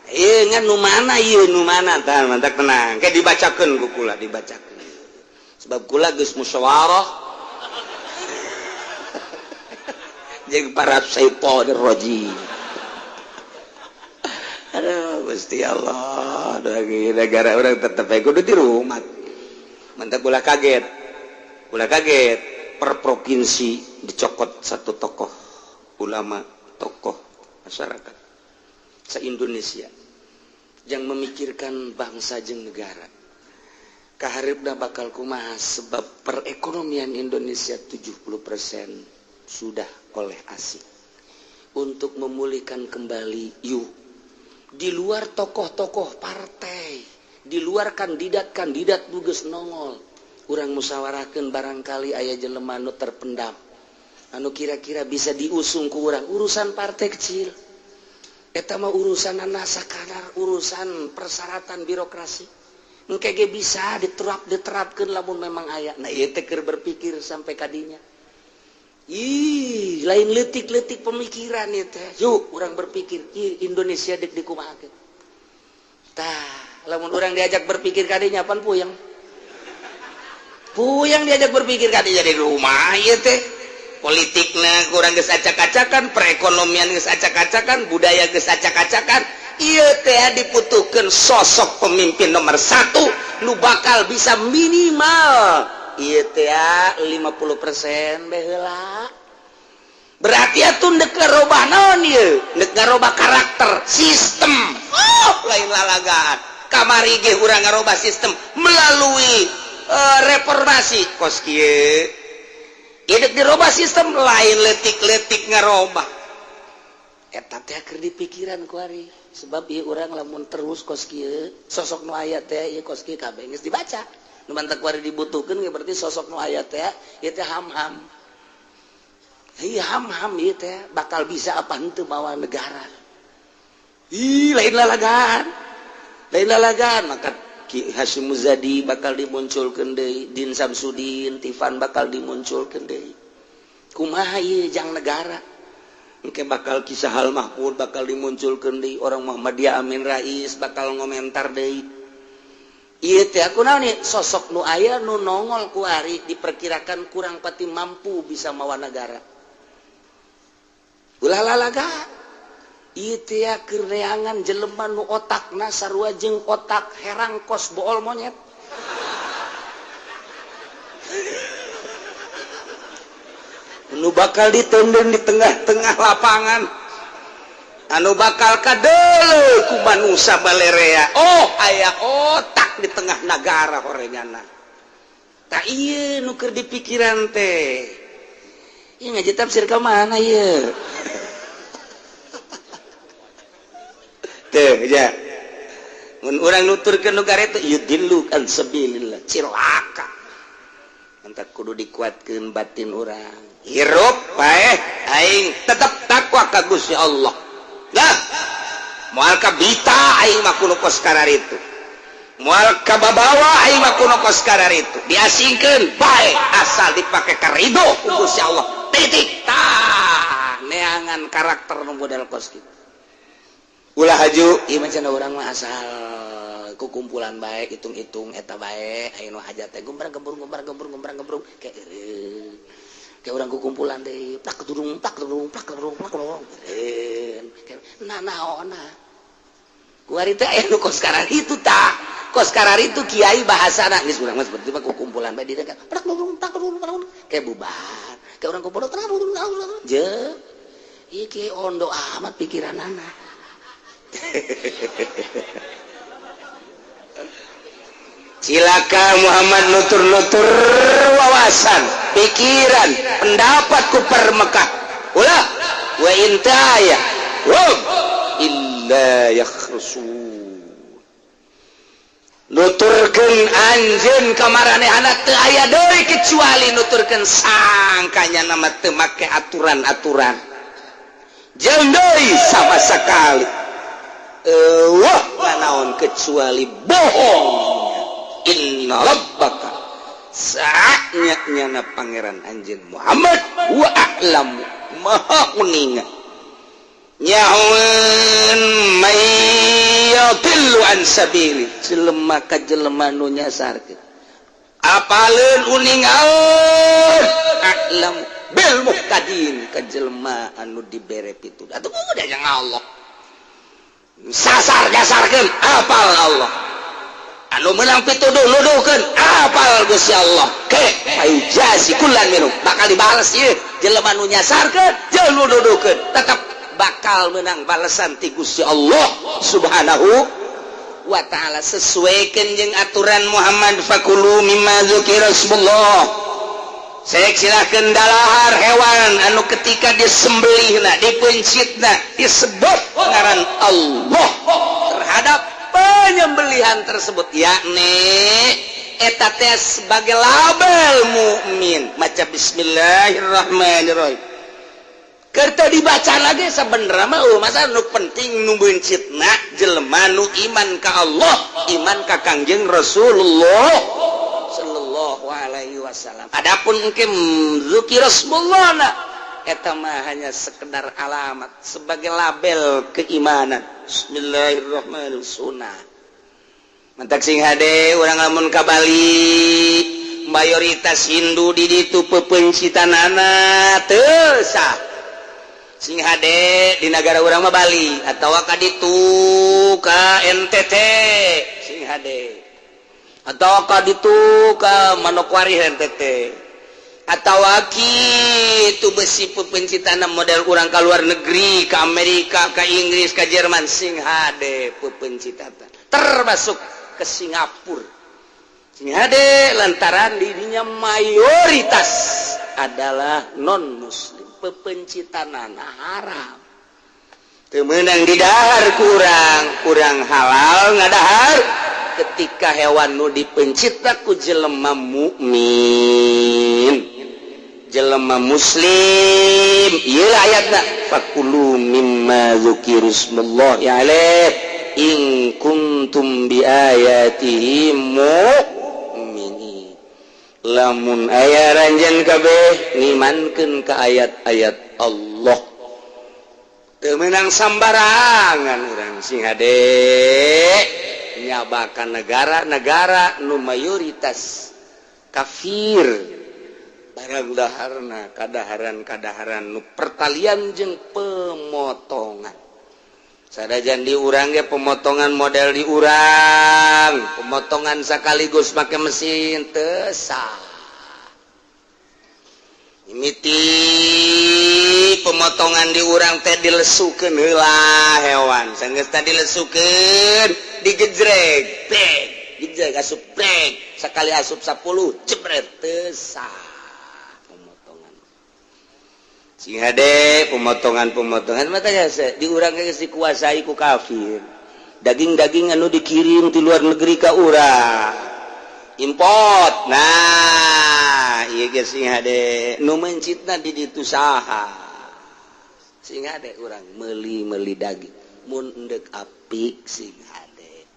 Ieu ngan nu mana ieu nu mana tah mantak tenang. Ke dibacakeun ku kula dibacakeun. Sebab kula geus musyawarah jeung para syaitonir rajim. Aduh Gusti Allah, lagi negara orang tetep aja kudu di rumah. Mantap ulah kaget. Ulah kaget per provinsi dicokot satu tokoh ulama, tokoh masyarakat se-Indonesia yang memikirkan bangsa jeung negara. Kahareupna bakal kumaha sebab perekonomian Indonesia 70% sudah oleh asing. Untuk memulihkan kembali yuk di luar tokoh-tokoh partai, di luar kandidat-kandidat geus nongol. Urang musyawarahkeun barangkali aya jelema nu terpendam, anu kira-kira bisa diusung ku urang. Urusan partai kecil, eta mah urusan sakadar urusan persyaratan birokrasi. Engke ge bisa diterapkeun lamun memang aya. Nah ieu teh keur berpikir sampai kadinya. Ih, lain leutik-leutik pemikiran ieu teh. Yuk urang berpikir, ih Indonesia deuk dikumahakeun. Tah, lamun urang diajak berpikir kadinya pan puyeng. Puyeng diajak berpikir kadinya di rumah ieu teh. Politikna kurang geus acak-acakan, perekonomian geus acak-acakan, budaya geus acak-acakan. Ieu teh diputuhkeun sosok pemimpin nomor 1 nu bakal bisa minimal ieu teh 50% bae heula. Berarti atuh deuk ngarobah naon ieu? Deuk ngarobah karakter, sistem. Oh, lain lalagaan. Kamari ge urang ngarobah sistem melalui reformasi kos kieu. Ieu deuk dirobah sistem lain leutik-leutik ngarobah. Eta teh keur dipikiran ku ari. Sebab ieu urang lamun terus kos kieu, sosok nu aya teh ieu kos kieu kabeh geus dibaca. Nu mantak ku ari dibutuhkeun ge berarti sosok nu aya teh ieu teh ham-ham. Ih ham-ham ieu teh bakal bisa apa henteu mawa negara. Ih lain lalagaan. Lain lalagaan maka Ki Hasyim Muzadi bakal dimunculkeun deui, Din Samsudin, Tifan bakal dimunculkeun deui. Kumaha ieu jang negara? Engke bakal Kisah Hal Mahfud bakal dimunculkeun deui, orang Muhammadiyah Amin Rais bakal ngomentar deui. Ieu teh aku naon ieu sosok nu aya nu nongol ku ari diperkirakan kurang pati mampu bisa mawa negara. Ulah lalaga. Ieu teh keur neangan jelema nu otakna sarua jeung otak herang kos bool monyet. Nu bakal ditendeng di tengah-tengah lapangan, anu bakal kadeuleu ku manusa balerea. Oh, aya otak di tengah nagara horengana. Tak iya nu keur di pikiran teh. Ieu ngaji tafsir ka mana ieu? Teh ya. Mun urang nuturkeun nu karetu yudillu an sabilillah, cilaka. Entak kudu dikuatkeun batin urang. Hirup bae aing tetep takwa ka Gusti Allah. Lah, moal kabita aing mah kudu kos kararitu. Moal kababawa aing mah kudu kos kararitu. Diasingkeun bae asal dipake ka ridho ku Gusti Allah. Titik. Tah, neangan karakter nu model kos kitu. Ulah haju ieu mah cenah urang mah asal kukumpulan bae hitung-hitung eta bae aya nu hajat teh gombrang gembrung gombrang gembrung gombrang gembrung kayak kayak urang kukumpulan teh plak durung plak durung plak durung plak durung nah naonna kuari teh aya nu kos kararitu tah kos kararitu kiai bahasana geus urang mah seperti mah kukumpulan bae di plak durung plak durung plak kayak bubar kayak urang kumpul je ieu kiai ondo amat pikiranana. Cilaka Muhammad nutur-nutur wawasan, pikiran, pendapat ku per Mekah. Ulah wa intaya hum illa yakhrusun. Nuturkeun anjeun ka maranehana teu aya deui kecuali nuturkeun sangkanya nama teu make aturan-aturan. Jeung deui sama sekali. Wah naon kecuali bohong. Inna rabbaka saatnya nyana pangeran anjeun Muhammad wa a'lamu maha uninga nyaun mayyadillu an sabili jelema ka jelema nu nyasarkeun apaleun uningaun a'lamu bil muhtadin ka jelema anu dibere pituduh atuh udah yang Allah sasar dasarkeun apal Allah anu menang pituduh nuduhkeun apal Gusti Allah ke payujasi kullan minum bakal dibales ieu jelema nu nyasarkeun jeung nu nuduhkeun tetep bakal menang balesan ti Gusti Allah Subhanahu wa ta'ala. Sesuaikeun jeung aturan Muhammad fakulu mimma dzukira ismullah. Saya silahkan dalahar hewan anu ketika disembelihna, dipencitna, disebut ngaran Allah terhadap penyembelihan tersebut, yakni eta teh sebagai label mukmin. Maca bismillahirrahmanirrahim. Kerta dibaca lagi sebenarnya mah masa nu penting nu bencitna jelema nu iman ka Allah, iman ka Kangjeng Rasulullah sallallahu alaihi wasallam. Adapun engke zikir Rasulullah eta mah hanya sekedar alamat sebagai label keimanan. Bismillahirrahmanirrahim sunnah. Mantak sing hade urang lamun ka Bali mayoritas Hindu di ditu pepencitanana teu sah. Sing hade di nagara urang mah Bali atawa ka ditu ka NTT sing hade atau ka ditu ka Manokwari NTT atau itu besi pepencitana model urang ka luar negeri ke Amerika ke Inggris ke Jerman sing hade pepencitana termasuk ke Singapura sing hade lantaran dirinya mayoritas adalah non muslim pepencitanana haram teu meunang didahar kurang halal ngadahar ketika hewan nu dipencita ku jelema mukmin jelema muslim ieu ayatna fakulu mimma dzukirusmullahi alaihi in kuntum biayatihi mu'minin. Lamun aya ranjeun kabeh ngimankeun ka ayat-ayat Allah teu meunang sambarangan urang sing hade nyabakan negara-negara nu mayoritas kafir barang daharna kadaharan-kadaharan nu pertalian jeung pemotongan. Sadajan di urang ge pemotongan model di urang, pemotongan sekaligus make mesin teu sah. Mimiti pemotongan di urang teh dilesukeun heula hewan, sanggeus tadi dilesukeun digejreg, brek, gejreg asup brek, Sekali asup 10 jebret teu sah pemotongan. Sing hade pemotongan-pemotongan mata geus di urang geus dikuasai ku kafir. Daging-daging anu dikirim di luar negeri ka urang. Import. Nah, ieu geus sing hade nu mencitna di ditu saha. Sing hade urang meuli-meuli daging mun endek apik sing hade.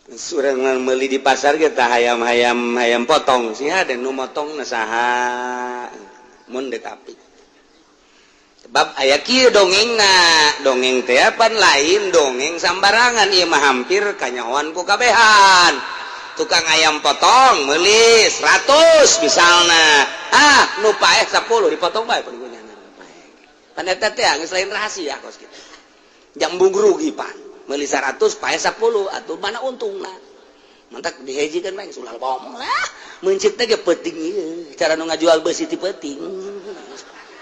Surang meuli di pasar kita hayam-hayam hayam potong sing hade nu motongna saha. Mun dek apik. Sebab aya kieu dongengna, dongeng teh pan lain dongeng sambarangan ieu mah hampir kanyahoan ku kabehan. Tukang ayam potong meuli 100 misalna. Ah, nu paeh 10 dipotong bae pan kunyana paeh. Pan eta teh geus lain rahasia kos kitu. Jambung rugi pan. Meuli 100 paeh 10 atuh mana untungna. Mantak dihejikeun bae ulah ngomong lah. Mencit teh ge peuting ieu. Cara nu ngajual beusi ti peuting.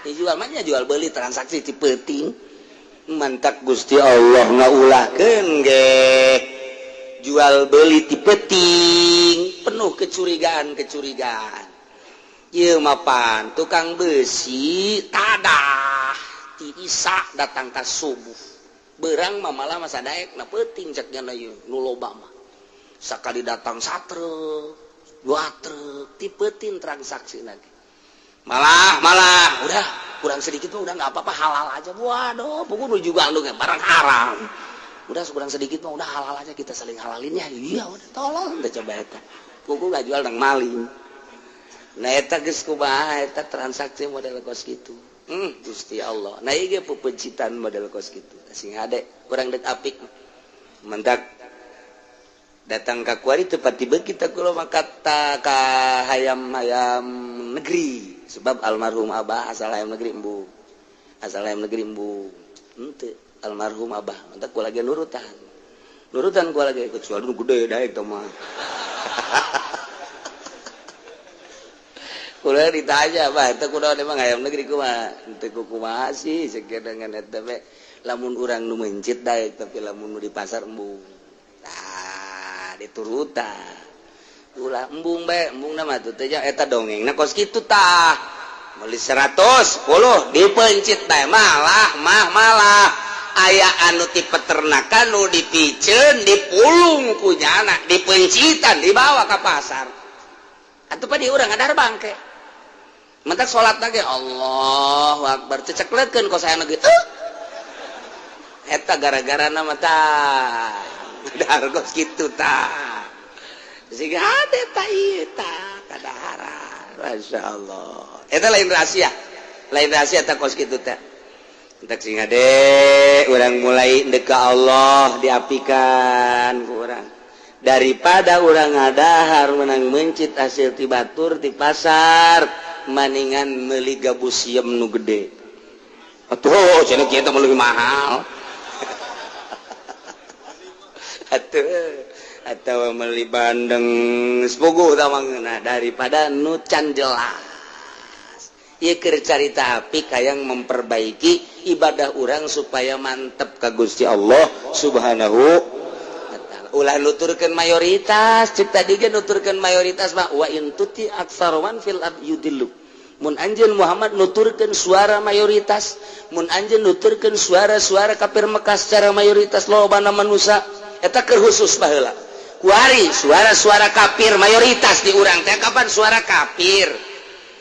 Dijual mah nya jual beli transaksi ti peuting. Mantak Gusti Allah ngaulahkeun ge jual beli ti peuting penuh kecurigaan-kecurigaan. Ieu mah pan tukang besi tadah ti Isa datang ka subuh. Berang mah malah masa daek na peuting cek nya ieu nu loba mah. Sakali datang satruk, dua truk, tipetin transaksi lagi. Malah udah kurang sedikit mah udah nggak apa-apa halal aja. Waduh, pokoknya juga lu barang haram. Udah kurang sedikit mah udah halal aja kita saling halalin ya. Iya udah tolong udah coba eta. Kuku nggak jual nang maling. Nah eta geus kumaha eta transaksi model kos kitu. Gusti Allah. Nah ieu ge pepencitan model kos kitu. Sing hade kurang dek apik. Mendak datang ka kuari tepat tiba kita kula makata ka hayam-hayam negeri sebab almarhum abah asal hayam negeri embu asal hayam negeri embu henteu almarhum abah mantak kula lagi nurutan kula lagi kecuali nu gede daek teh mah kula ditanya abah eta kunaon emang hayam negeri kumaha henteu kumaha sih sakieu dengan eta we lamun urang nu mencit daek tapi lamun nu di pasar embung diturutan ulah embung bae embung mah teu teh eta dongengna kos kitu tah meuli 110 dipencit bae malah mah malah aya anu ti peternakan nu dipiceun dipulung ku nyana dipencitan dibawa ka pasar atuh pa di urang ngadar bangke mentak salat ge Allahu akbar ceceklekeun kos aya ge eta gara-gara na mah tah dar kos kitu tah sehingga ada tah ieu tah kadaharan masyaallah eta lain rahasia tah kos kitu teh entak sing ade urang mulai ndek ka Allah diapikan ku urang daripada urang ngadahar menang mencit hasil ti batur ti pasar maningan meuli gabus siem nu gede atuh cenah kieu teh leuwih mahal atau meli bandeng sepuguh nah, daripada nu can jelas ieu keur carita apik hayang memperbaiki ibadah urang supaya mantep ka Gusti Allah Subhanahu wa taala. Ulah nuturkeun mayoritas cek tadi ge nuturkeun mayoritas mah wa in tuti aktsar man fil ard yudillu. Mun anjeun Muhammad nuturkeun suara mayoritas, mun anjeun nuturkeun suara-suara kafir Mekah secara mayoritas lobana manusia eta keur khusus baheula. Kuari suara-suara kafir mayoritas di urang teh kapan suara kafir.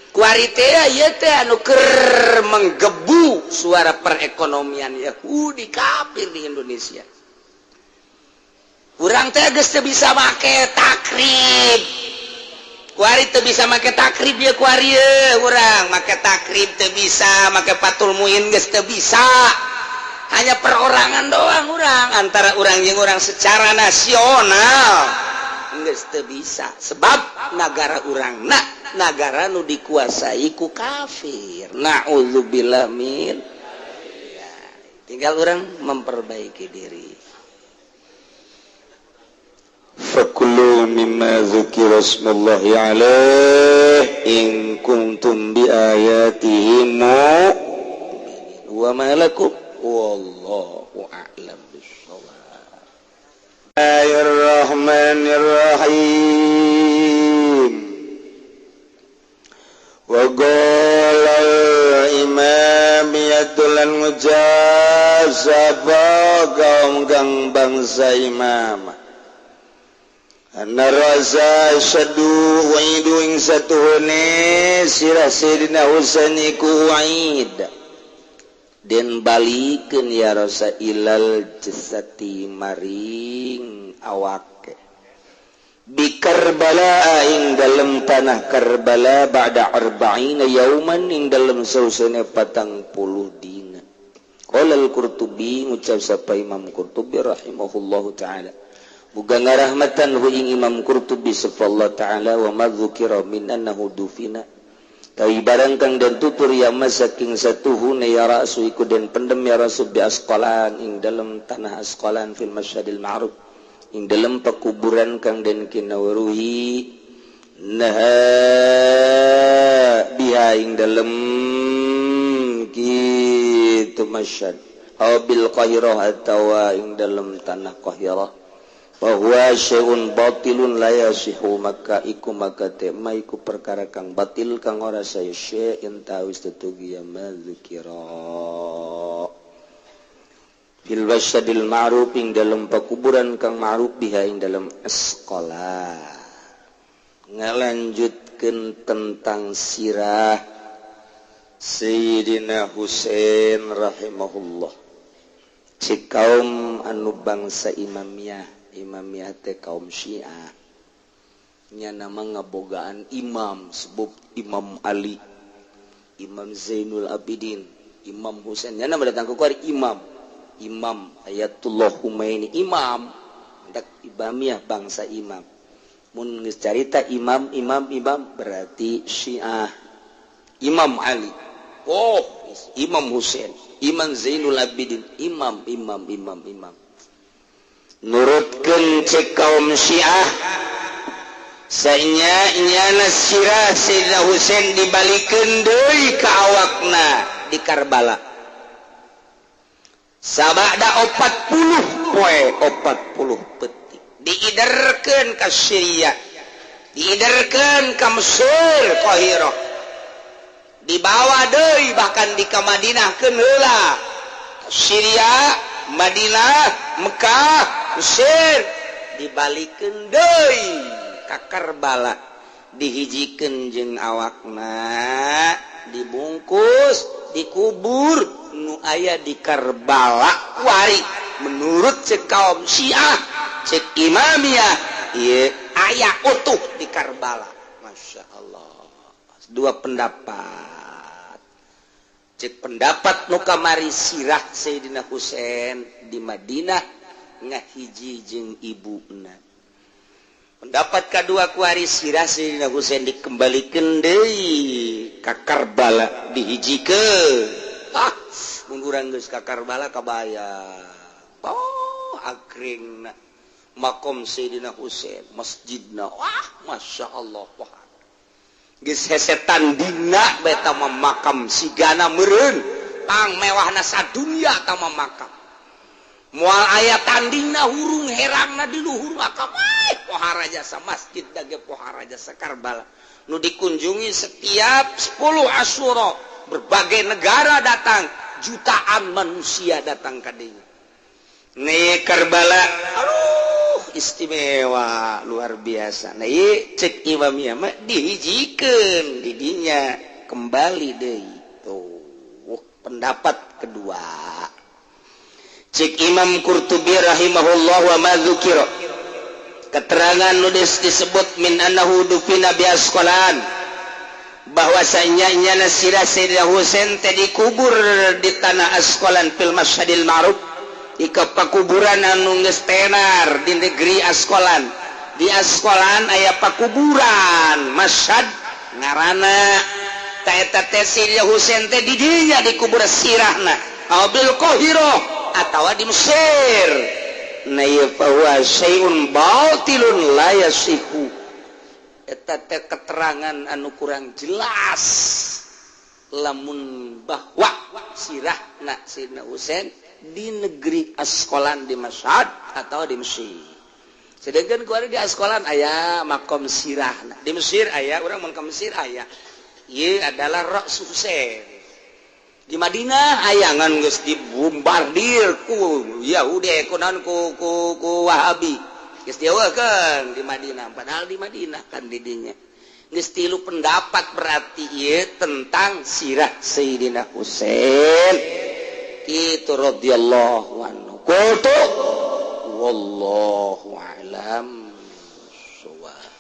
Kuari teh ieu teh anu keur menggebu suara perekonomian Yahudi kafir di Indonesia. Urang teh geus teu bisa make takrib. Kuari teu bisa make takrib ye kuari ye urang make takrib teu bisa, make Fathul Muin geus teu bisa. Hanya perorangan doang orang antara orang yang orang secara nasional geus teu bisa sebab nagara urang na nagara nu dikuasai ku kafir. Na'udzubillah min ya, tinggal orang memperbaiki diri. Fakulu mimma dzukira smullahi alaihi in kuntum bi ayatihi mu'minin wa ma lakum wallahu a'lam bissawab. Bismillahirrahmanirrahim. bangsa imam. Anna rasa syadu wa'idu ing satuhune sirah Sayyidina Husain iku wa'id den balikeun ya rasa ilal jasati maring awake bi Karbala ing dalem tanah Karbala ba'da arba'ina yauman ing dalem sausene 40 dina. Qala al-Qurtubi ngucap sapa Imam Qurtubi rahimahullahu taala muga ngarahmatan hu ing Imam Qurtubi sapa Allah taala wa madzukira min annahu dufina tawi barang kang den tutur ya masaking satuhune ya rasu iku den pendem ya rasu bi Asqalan ing dalem tanah Asqalan fil masyhadil ma'ruf ing dalem pekuburan kang den kinawruhi naha biha ing dalem kitu masyhad aw bil Qahirah atawa ing dalem tanah Qahirah bahwa syai'un batilun la yasihu maka iku maka tema iku perkara kang batil kang ora saya syai'in tawis tetugi ya madzikira fil wasyadil ma'ruf ing dalem pakuburan kang ma'ruf biha ing dalem Asqalan. Ngalanjutkeun tentang sirah Sayyidina Husain rahimahullah. Cik kaum anu bangsa Imamiyah, Imamiyah teh kaum Syiah. Nya nama ngabogaan imam sebab Imam Ali, Imam Zainul Abidin, Imam Husain. Nya nama datang ke kuari imam. Imam Ayatullah Humaini imam. Hendak Imamiyah bangsa imam. Mun geus carita imam imam imam berarti Syiah. Imam Ali, oh Imam Husain, Imam Zainul Abidin, imam imam imam imam. Nurutkeun cek kaum Syiah sainya nyana sirah Sayyidina Husain dibalikeun deui ka awakna di Karbala. Sabada 40 poe 40 petik diiderkeun ka Syria, diiderkeun ka Mesir Qahirah, dibawa deui bahkan di ka Madinah keun heula. Syria, Madinah, Mekah, Mesir dibalikeun deui ka Karbala, dihijikeun jeung awakna, dibungkus, dikubur nu aya di Karbala wari. Menurut cek kaum Syiah, cek Imamiyah, ieu aya utuh di Karbala. Masya Allah, dua pendapat. Cek pendapat nu kamari sirah Sayyidina Husain di Madinah ngahiji jeung ibuna. Pendapat kedua kuari sirah Sayyidina Husain dikembalikeun deui ka Karbala dihijikeun. Ah, mun urang geus ka Karbala kabaya. Oh, akringna makom Sayyidina Husain, masjidna. Wah, Masya Allah. Wah. Geus hese tandingna bae tah makam sigana meureun. Pang mewahna sadunya tah makam. Moal aya tandingna hurung herangna di luhur makam. Pohara jasa masjid dage pohara jasa Karbala. Nu dikunjungi setiap 10 Asyura, berbagai negara datang, jutaan manusia datang ka dinya. Nih Karbala, aduh istimewa luar biasa. Nah ieu cek Imamiyah mah dihijikeun di dinya kembali deui. Tuh pendapat kedua. Cek Imam Qurtubi rahimahullah wa ma dzukira. Keterangan nu disebut min annahu dufina bi Asqalan bahwasanya nyana sirah Sayyidina Husain teh dikubur di tanah Asqalan fil masyhadil ma'ruf di pakuburan anu geus tenar di negeri Asqalan. Di Asqalan aya pakuburan masyhad ngaranna ta eta teh Sayyidina Husain teh di dinya dikubur sirahna aw bil Qahirah atawa di Mesir. Nah ieu fa syai'un batilun la yasihu. Eta teh keterangan anu kurang jelas lamun bahwa sirahna Sayyidina Husain di negeri Asqalan di Masyhad atau di Mesir. Sedangkan kuari di Asqalan aya makom sirahna, di Mesir aya, urang mun ka Mesir aya. Ieu adalah Ra's Husain. Di Madinah ayangan geus dibombardir ku Yahudi, ku naon, ku Wahabi, geus dieuweuhkeun di Madinah, padahal di Madinah kan didinya. Geus tilu pendapat berarti ieu tentang sirah Sayyidina Husain kitu radhiyallahu anhu. Qultu wallahu a'lam shawab.